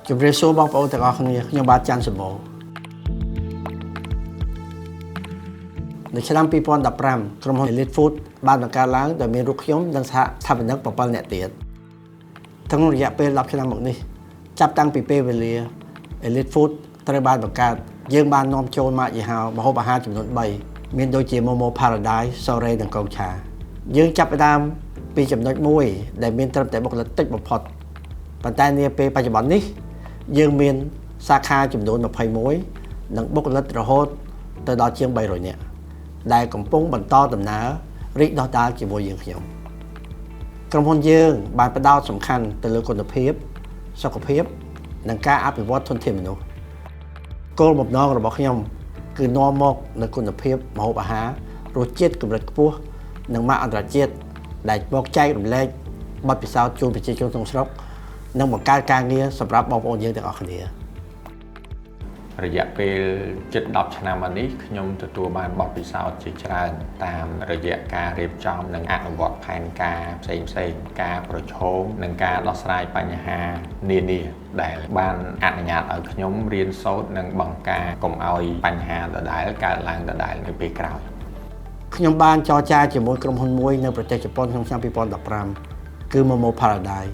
ជម្រាបសួរបងប្អូនទាំងអស់គ្នាខ្ញុំបាទច័ន្ទសម្បូរនៅឆ្នាំ2015ក្រុមហ៊ុន Elite Food បានបង្កើតឡើងដោយមានរូបខ្ញុំនិងសហស្ថាបនិក7នាក់ទៀតក្នុងរយៈពេល10ឆ្នាំមកនេះចាប់តាំងពីពេលវេលា Elite Food ត្រូវបានបង្កើតយើងបាននាំចូលម៉ាកយីហោម្ហូបអាហារចំនួន3មានដូចជា Momo Paradise, Sore និងកងឆាយើងចាប់ផ្ដើមពីចំណុចមួយដែលមានត្រឹមតែបុគ្គលិកតិចបំផុតប៉ុន្តែនាពេលបច្ចុប្បន្ននេះយើងមានសាខាចំនួន21និងបុគ្គលិករហូតទៅដល់ជាង300នាក់ដែលកំពុងបន្តដំណើររីកដុះដាលជាមួយយើងខ្ញុំក្រុមហ៊ុនយើងបានផ្ដោតសំខាន់ទៅលើគុណភាពសុខភាពនិងការអភិវឌ្ឍធនធានមនុស្សគោលបំណងរបស់ខ្ញុំគឺនាំមកនូវគុណភាពម្ហូបអាហាររសជាតិកម្រិតខ្ពស់និងម៉ាកអន្តរជាតិដែលមកចែករំលែកបទពិសោធន៍ជូនប្រជាជនក្នុងស្រុកនិងបង្កើតការងារសម្រាប់បងប្អូនយើងទាំងអស់គ្នា រយៈពេលជិត10ឆ្នាំមកនេះខ្ញុំទទួលបានបទពិសោធន៍ជាច្រើនតាមរយៈការរៀបចំនិងអនុវត្តផែនការផ្សេងៗការប្រឈមនិងការដោះស្រាយបញ្ហានានាដែលបានអនុញ្ញាតឲ្យខ្ញុំរៀនសូត្រនិងបង្ការកុំឲ្យបញ្ហាដដែលកើតឡើងដដែលនៅពេលក្រោយ ខ្ញុំបានចរចាជាមួយក្រុមហ៊ុនមួយនៅប្រទេសជប៉ុនក្នុងឆ្នាំ2015គឺ Momo Paradise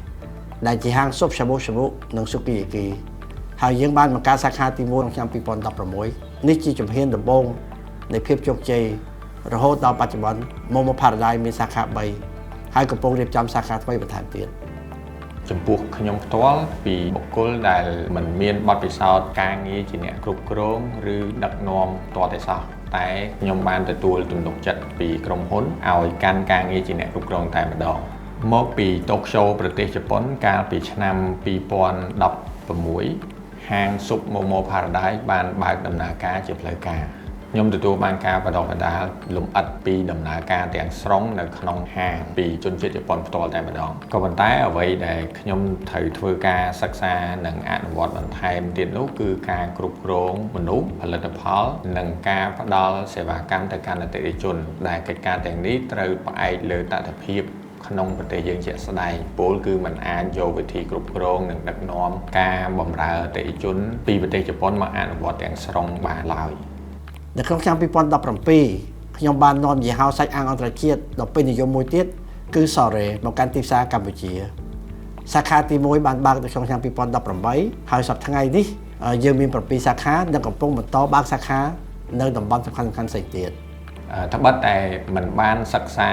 ដែលជាហាងស៊ុប shabu shabu និង sukiyaki ហើយយើងបានបង្កើតសាខាទី1ក្នុងឆ្នាំ2016នេះជាជំហានដំបូងនៃភាពជោគជ័យរហូតដល់បច្ចុប្បន្ន Momo Paradise មានសាខា3ហើយកំពុងរៀបចំសាខាថ្មីបន្ថែមទៀត ចំពោះខ្ញុំផ្ទាល់ពីបុគ្គលដែលមិនមានបទពិសោធន៍ការងារជាអ្នកគ្រប់គ្រងឬដឹកនាំផ្ទាល់តែសោះតែខ្ញុំបានទទួលទំនុកចិត្តពីក្រុមហ៊ុនឲ្យកាន់ការងារជាអ្នកគ្រប់គ្រងតែម្ដងមកពីតូក្យូប្រទេសជប៉ុនកាលពីឆ្នាំ2016ហាងស៊ុប Momo Paradise បានបើកដំណើរការជាផ្លូវការខ្ញុំទទួលបានការបណ្ដុះបណ្ដាលលម្អិតពីដំណើរការទាំងស្រុងនៅក្នុងហាងពីជនជាតិជប៉ុនផ្ទាល់តែម្ដងក៏ប៉ុន្តែអ្វីដែលខ្ញុំត្រូវធ្វើការសិក្សានិងអនុវត្តបន្ថែមទៀតនោះគឺការគ្រប់គ្រងមនុស្សផលិតផលនិងការផ្ដល់សេវាកម្មទៅកាន់អតិថិជនដែលកិច្ចការទាំងនេះត្រូវផ្អែកលើតថភាពក្នុងប្រទេសយើងជាក់ស្ដែងពោលគឺมันអាចយកវិធីគ្រប់គ្រងនិងដឹកនាំការបម្រើអតិថិជនពីប្រទេសជប៉ុនមកអនុវត្តទាំងស្រុងបានឡើយ នៅក្នុងឆ្នាំ2017ខ្ញុំបាននាំយីហោសាច់អាំងអន្តរជាតិដ៏ពេញនិយមមួយទៀតគឺ Sore មកកាន់ទីផ្សារកម្ពុជាសាខាទី1បានបើកនៅក្នុងឆ្នាំ2018ហើយសប្តាហ៍ថ្ងៃនេះយើងមាន7សាខានិងកំពុងបន្តបើកសាខានៅតំបន់សំខាន់ៗផ្សេងទៀត ត្បិតតែមិនបានសិក្សា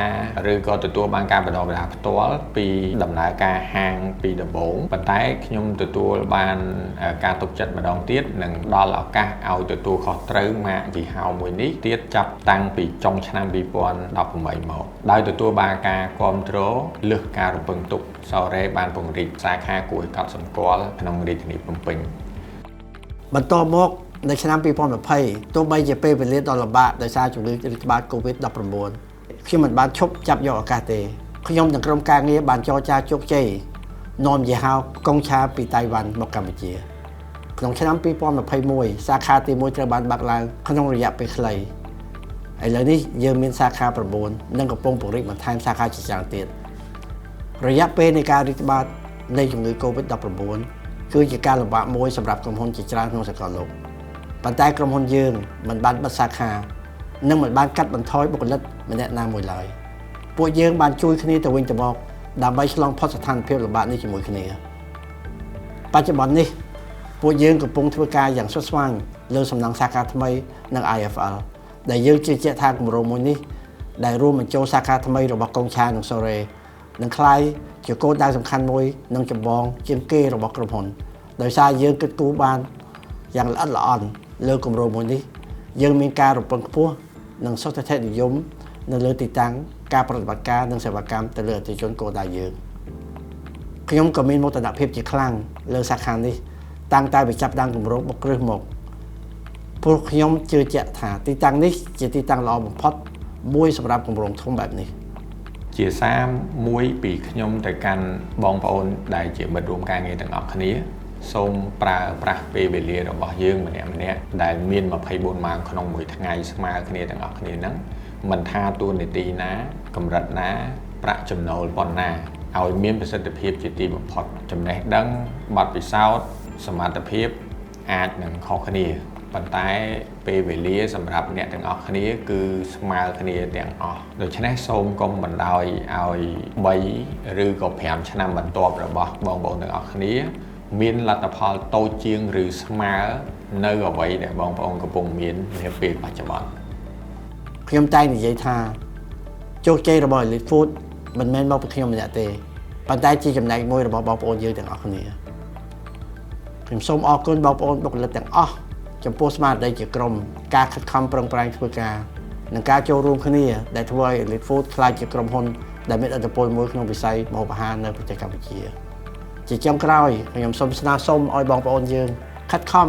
ឬក៏ទទួលបានការបណ្ដុះបណ្ដាលផ្ទាល់ពីដំណើរការហាងពីដំបូងប៉ុន្តែខ្ញុំទទួលបានការទុកចិត្តម្ដងទៀតនិងដល់ឱកាសឲ្យទទួលខុសត្រូវម៉ាកយីហោមួយនេះទៀតចាប់តាំងពីចុងឆ្នាំ2018មកដោយទទួលបានការគាំទ្រលើសការរំពឹងទុក Sore បានពង្រីកសាខាគួរឲ្យកត់សម្គាល់ក្នុងរាជធានីភ្នំពេញ បន្តមកនៅឆ្នាំ2020ទោះបីជាពេលវេលាដ៏លំបាកដោយសារជំងឺរាតត្បាត COVID-19 ខ្ញុំមិនបានឈប់ចាប់យកឱកាសទេខ្ញុំនិងក្រុមការងារបានចរចាជោគជ័យនាំយីហោកុងឆាពីតៃវ៉ាន់មកកម្ពុជាក្នុងឆ្នាំ2021សាខាទី1ត្រូវបានបើកឡើងក្នុងរយៈពេលខ្លីឥឡូវនេះយើងមានសាខា9និងកំពុងពង្រីកបន្ថែមសាខាជាច្រើនទៀតរយៈពេលនៃការរាតត្បាតនៃជំងឺ COVID-19 គឺជាការលំបាកមួយសម្រាប់ក្រុមហ៊ុនជាច្រើនក្នុងសកលលោកប៉ុន្តែក្រុមហ៊ុនយើងមិនបានបិទសាខានិងមិនបានកាត់បន្ថយបុគ្គលិកម្នាក់ណាមួយឡើយពួកយើងបានជួយគ្នាទៅវិញទៅមកដើម្បីឆ្លងផុតស្ថានភាពលំបាកនេះជាមួយគ្នាបច្ចុប្បន្ននេះពួកយើងកំពុងធ្វើការយ៉ាងស្វិតស្វាញលើសំណង់សាខាថ្មីនិង IFL ដែលយើងជឿជាក់ថាគម្រោងមួយនេះដែលរួមបញ្ចូលសាខាថ្មីរបស់កុងឆានិងសូរ៉េនឹងក្លាយជាគោលដៅសំខាន់មួយនិងចម្បងជាងគេរបស់ក្រុមហ៊ុនដោយសារយើងគិតគូរបានយ៉ាងល្អិតល្អន់លើគម្រោងមួយនេះយើងមានការរំពឹងខ្ពស់និងសុទិដ្ឋិនិយមនៅលើទីតាំងការប្រតិបត្តិការនិងសេវាកម្មទៅលើអតិថិជនគោលដៅយើងខ្ញុំក៏មានមោទនភាពជាខ្លាំងលើសាខានេះតាំងតែពីចាប់ផ្ដើមគម្រោងបុកគ្រឹះមកព្រោះខ្ញុំជឿជាក់ថាទីតាំងនេះជាទីតាំងល្អបំផុតមួយសម្រាប់គម្រោងធំបែបនេះ ជាសារមួយពីខ្ញុំទៅកាន់បងប្អូនដែលជាមិត្តរួមការងារទាំងអស់គ្នាសូមប្រើប្រាស់ពេលវេលារបស់យើងម្នាក់ៗដែលមាន24ម៉ោងក្នុងមួយថ្ងៃស្មើគ្នាទាំងអស់គ្នាហ្នឹងមិនថាតួនាទីណាកម្រិតណាប្រាក់ចំណូលប៉ុណ្ណាឲ្យមានប្រសិទ្ធភាពជាទីបំផុតចំណេះដឹងបទពិសោធន៍ សមត្ថភាពអាចនឹងខុសគ្នាប៉ុន្តែពេលវេលាសម្រាប់អ្នកទាំងអស់គ្នាគឺស្មើគ្នាទាំងអស់ដូច្នេះសូមកុំបណ្ដោយឲ្យ3ឬក៏5ឆ្នាំបន្ទាប់របស់បងប្អូនទាំងអស់គ្នាមានលទ្ធផលតូចជាងឬស្មើនៅអ្វីដែលបងប្អូនកំពុងមាននាពេលបច្ចុប្បន្ន ខ្ញុំតែងនិយាយថាជោគជ័យរបស់ Elite Food មិនមែនមកពីខ្ញុំម្នាក់ទេប៉ុន្តែជាចំណែកមួយរបស់បងប្អូនយើងទាំងអស់គ្នាខ្ញុំសូមអរគុណបងប្អូនបុគ្គលិកទាំងអស់ចំពោះស្មារតីជាក្រុមការខិតខំប្រឹងប្រែងធ្វើការនិងការចូលរួមគ្នាដែលធ្វើឲ្យ Elite Food ក្លាយជាក្រុមហ៊ុនដែលមានឥទ្ធិពលមួយក្នុងវិស័យម្ហូបអាហារនៅប្រទេសកម្ពុជា ជាចុងក្រោយខ្ញុំសូមស្នើសុំឲ្យបងប្អូនយើងខិតខំ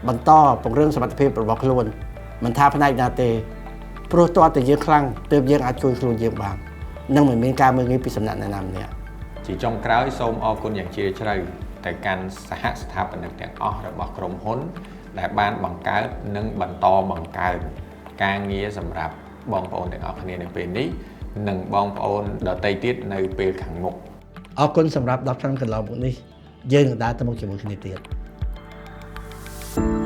បន្តពង្រឹងសមត្ថភាពរបស់ខ្លួនមិនថាផ្នែកណាទេព្រោះទាល់តែយើងខ្លាំងទើបយើងអាចជួយខ្លួនយើងបាននិងមិនមានការមើលងាយពីសំណាក់អ្នកណាម្នាក់ ជាចុងក្រោយសូមអរគុណយ៉ាងជ្រាលជ្រៅទៅកាន់សហស្ថាបនិកទាំងអស់របស់ក្រុមហ៊ុនដែលបានបង្កើតនិងបន្តបង្កើនការងារសម្រាប់បងប្អូនទាំងអស់គ្នានៅពេលនេះនិងបងប្អូនដទៃទៀតនៅពេលខាងមុខ អរគុណសម្រាប់10ឆ្នាំកន្លងមកនេះយើងនឹងដើរទៅមុខជាមួយគ្នាទៀត។